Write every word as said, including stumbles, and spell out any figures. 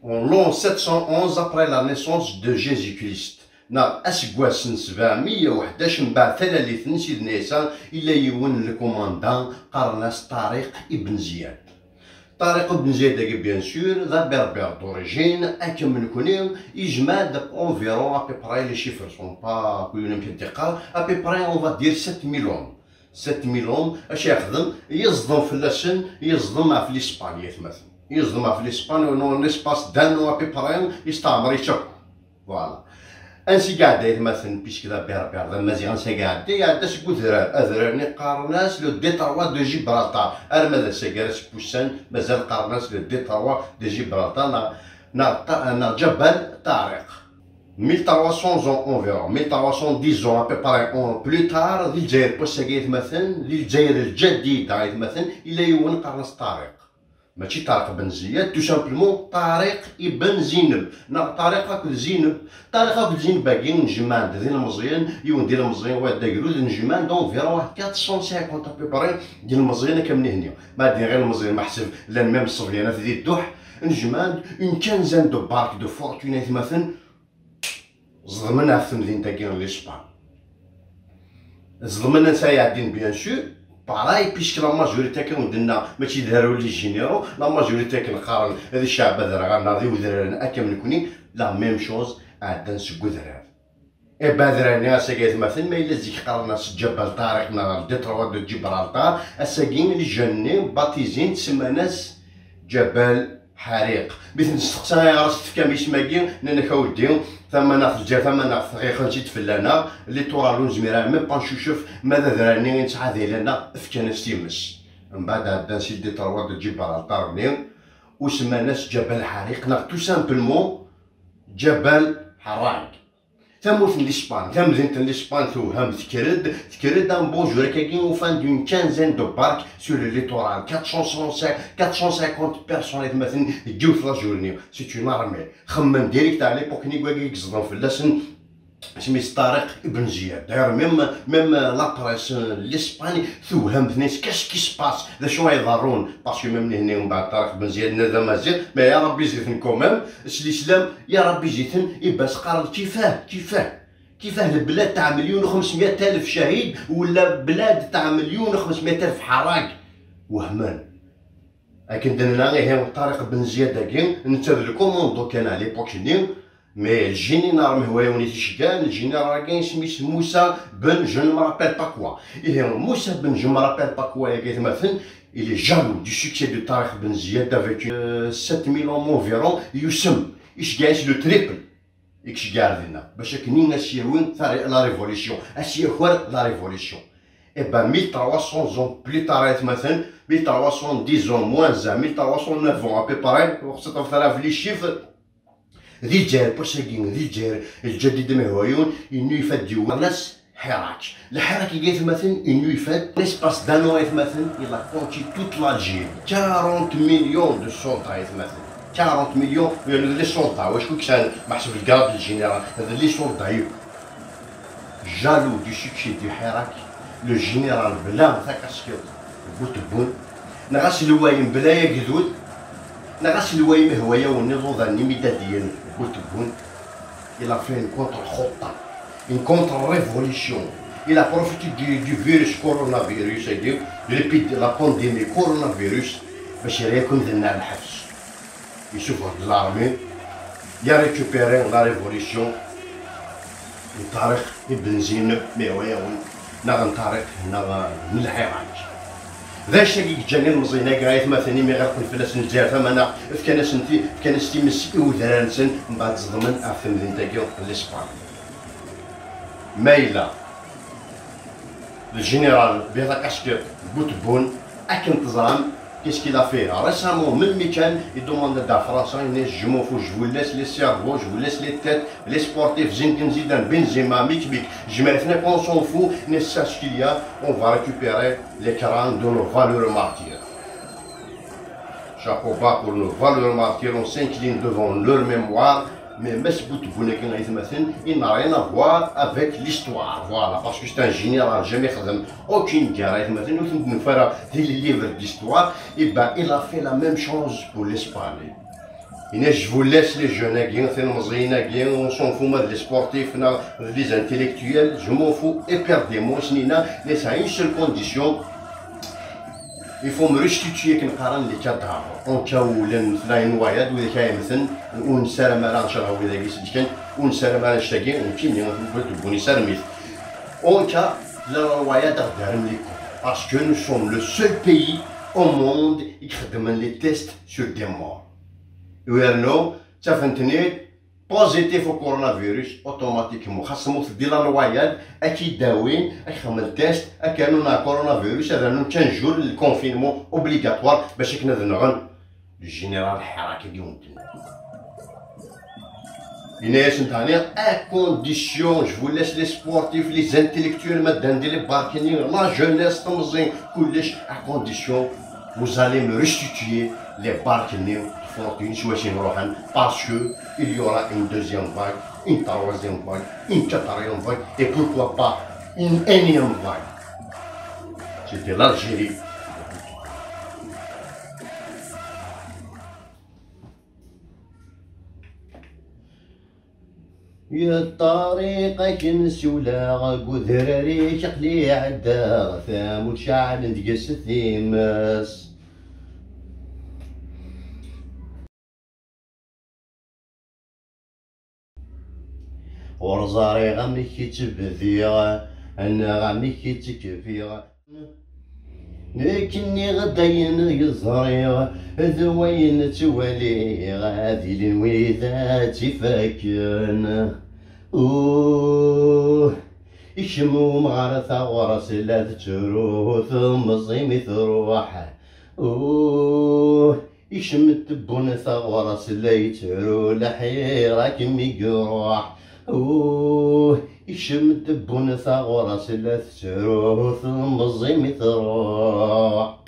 En l'an sept cent onze après la naissance de Jésus-Christ, neɣ aseggas n sebɛemya u ḥdac mbeɛd talalit n Sidna Ɛisa, yella yiwen n lkumanda qqaren-as Ṭariq ibn Ziyad. Ṭariq ibn Ziyad-agi, bien sûr, d aberbère d'origine, akken nekkni, yejmeɛ-d environ, à peu près, les chiffres sont pas, kul yiwen amek ad d-iqqar, à peu près, on va dire, sept mille hommes. Sept mille hommes, acu yexdem? Yeẓdem fell-asen, yeẓdem ɣef l'Espagne, ay atmaten. Yeẓdem ɣef l'Espagne, en l'espace d'un an à peu près, yesteɛmer-itt akk. Voilà. Ansi i iɛedda, ay atmaten, puisque d aberbère, d amaziɣ, ansi i iɛedda? Iɛedda seg udrar, adrar-nni qqaren-as le détroit de Gibraltar. Arma d ass-agi ara seg wussan, mazal qqaren-as le détroit de Gibraltar, neɣ, neɣ, neɣ Ǧabal Ṭariq. Mille trois cents ans environ, mille trois cent dix ans à peu près en plus tard, di Lezzayer n wass-agi, ay atmaten, di Lezzayer Lǧadida, ay atmaten, yella yiwen qqaren-as Ṭariq. Mačči Ṭariq ben Ziyad, tout simplement Ṭariq ibn Zineb, neɣ Ṭariq akked Zineb. Ṭariq akked Zineb-agi njemɛen-d d ilmeẓyen, yiwen d ilmeẓyen, wayeḍ d agrud, njemɛen-d environ quatre cent cinquante à peu près d ilmeẓyen akka mnihni. Ma d-nniɣ ilmeẓyen, meḥsub llan même ṣṣebyan at di dduḥ, njemɛen-d une quinzaine de barques de fortune, ay atmaten, ẓedmen ɣef temdint-agi n l'Espagne. Ẓedmen ansa i ɛeddin, bien sûr, pareil, puisque la majorité, akken d-nenna, mačči d arraw n les généraux, la majorité akken qqaren d cceɛb aderɣal neɣ d iwedraren akka am nekni, la même chose, ɛeddan seg udrar. Eh ben, adrar-nni ass-agi, ay atmaten, ma yella zik qqaren-as Ǧabal Ṭariq neɣ le détroit de Gibraltar, ass-agi, les jeunes-nni baptisés-t, semman-as Ǧabal Ḥariq. Mi ten-nesteqsa ayɣer i s-tefkam isem-agi, nnan-ak a weddi, tamaneɣt n Lezzayer, tamaneɣt ɣiqen-tt-id fell-aneɣ, littoral ur nezmir ara même pas neccucef, ma d adrar-nni i nesɛa d ayla-nneɣ, fkan-as times. Mbeɛd ɛeddan si le détroit de Gibraltar-nni, u semman-as Ǧabal Ḥariq, neɣ tout simplement Ǧabal Ḥerrag. Tamurt n l'Espagne, tamdint n l'Espagne tewhem, tekker-d, tekker-d un beau jour akkagi, ufan-d une quinzaine de barques sur le littoral, quatre cent soixante, quatre cent cinquante personnes, ay atmaten, deg yiwet la journée. C'est une armée. Xemmen direct à l'époque-nni wagi i yeẓḍen fell-asen, isem-is Ṭariq ibn Ziyad. D'ailleurs, même, même, euh, la presse, euh, l'Espagne, tewhem, tenna-s, qu'est-ce qui se passe? D acu ay iḍerrun? Parce que même nihni, mbeɛd Ṭariq ibn Ziyad, nna d amaziɣ, mais ya Rabbi ziten quand même, s l'islam, ya Rabbi ziten, i bas qqaren kifah, kifah. Kifah lblad tɛemmel yiwen u xemsmya alef cahid, wala blad tɛemmel yiwen u xemsmya alef ḥerrag. Wehmen. Akken d-nenna, ihi Ṭariq ben Ziyad-agi, netta d le commando kan à l'époque-nni, mais le général, ma hwa yiwen i t-iceggan, le général-agi isem-is Moussa ben je ne me rappelle pas quoi. Ihi Moussa ben je me rappelle pas quoi-agi, ay atmaten, il est jaloux du succès de Ṭariq ben Ziyad avec, euh, sept mille hommes environ, yusem, iceggeɛ-as le triple. I iceggeɛ dinna, bac akken i as-yawi tari-, la révolution, as-yaker la révolution. Eh ben, mille trois cents ans plus tard, ay atmaten, mille trois cent dix ans, moins un, mille trois cent neuf ans, à peu près, ur ɣ-tt-id-ṭṭfet ara ɣef les chiffres, di Lezzayer n wass-agi, di Lezzayer Lǧadida, ma hwa yiwen, innu ifad-d yiwen, qqaren-as Ḥirak. Lḥirak-agi, ay atmaten, innu ifad, l'espace d'un an, ay atmaten, il a conquis toute l'Algérie. Quarante millions de soldats, ay atmaten. Quarante millions, d les soldats, wacku i yesɛan, meḥsub le grade de général, d les soldats-agi. Jaloux du succès du Ḥirak, le général bla takaskiḍt, Boutebboune, neɣ aselway mebla agdud, neɣ aselway ma hwa yiwen iḍudan imidadiyen, Boutebboune, il a fait une contre-خطة, une contre-révolution. Il a profité du, du virus coronavirus, c'est-à-dire de l'épid-, la pandémie coronavirus, bac ara yakk imdanen ar lḥebs. Yessufeɣ-d l'armée, ya récupérer la révolution n Ṭariq ibn Zineb, ma hwa yiwen, neɣ n Ṭariq, neɣ n Lḥirak. D acu-agi i yeǧǧan ilmeẓyen-agi, ay atmaten, imi ɣelqen fell-asen Lezzayer tamaneɣt, fkan-asen ti-, fkan-as times i udrar-nsen, mbeɛd ẓedmen ɣef temdint-agi n l'Espagne. Ma yella le général bla takaskiḍt, Boutebboune, akken teẓram, qu'est-ce qu'il a fait récemment, melmi kan, i demande-d ɣer Fransa, yenna-as, je m'en fous, je vous laisse les cerveaux, je vous laisse les têtes, les sportifs, Zinedine Zidane, Benzema, Mick Mick, jemɛet-ten akk, on s'en fout, ne sache qu'il y a, on va récupérer les crânes de nos valeureux martyrs. Chapeau bas pour nos valeureux martyrs, on s'incline devant leur mémoire, mais Mass Boutebboune-agi, ay atmaten, il n'a rien à voir avec l'histoire. Voilà, parce que c'est un général, jamais xdem aucune guerre, ay atmaten, ur ten-id-nufi ara di les livres d'histoire. Eh ben, il a fait la même chose pour l'Espagne. Ina je vous laisse les jeunes-agi, tilmeẓyin-agi, on s'en fout ma d les sportifs neɣ d les intellectuels, je m'en fous éperdument, s nina, mais à une seule condition, il faut me restituer akken qqaren les cadavres. En cas où llan tlayen wayeḍ, wid akka yemmten, ur nessaram ara ad cerɣ wid-agi s-d-kan, ur nessaram ara annect-agi, nekkini ur nessaram-it. En cas tlayen wayeḍ ad ɣ-d-arem les corps, parce que nous sommes le seul pays au monde i ixeddmen les tests sur des morts. Yernu ttafen-ten-id positif au coronavirus automatiquement. Xas ma teddi la noyade, ad k-id-awin, ad k-xedmen test, ad k-rnun ar coronavirus, ad rnun quinze jours le confinement obligatoire bac akken ad nɣen le général Hirak i d-yumten. Yenna-yasen daɣni, à condition, je vous laisse les sportifs, les intellectuels, ma ddan di les barques-nni, la jeunesse, temẓin, kullec, à condition, vous allez me restituer les barques-nni, fortune, soit c'est Rohan, parce que il y aura une deuxième vague, une troisième vague, une quatrième vague, et pourquoi pas une énième vague. C'était l'Algérie. Yeṭṭariq akken siwleɣ deg udrar-ik, aql-i ɛeddaɣ tamurt ceɛlen deg-s times. Ur ẓriɣ amek i tt-bdiɣ, neɣ amek i tt-kfiɣ. Nekk nniɣ-d ayen i ẓriɣ, d wayen ttwaliɣ, ad ilin wid ad tt-ifakken. Uh, ikcem umɣar taɣuṛas la tettru, temẓi mi truḥ. Uh, ikcem tebbun taɣuṛas la yettru, lḥir akken mi iruḥ. Uh, ikcem tebbun taɣuṛas la tettru, temẓi mi truḥ.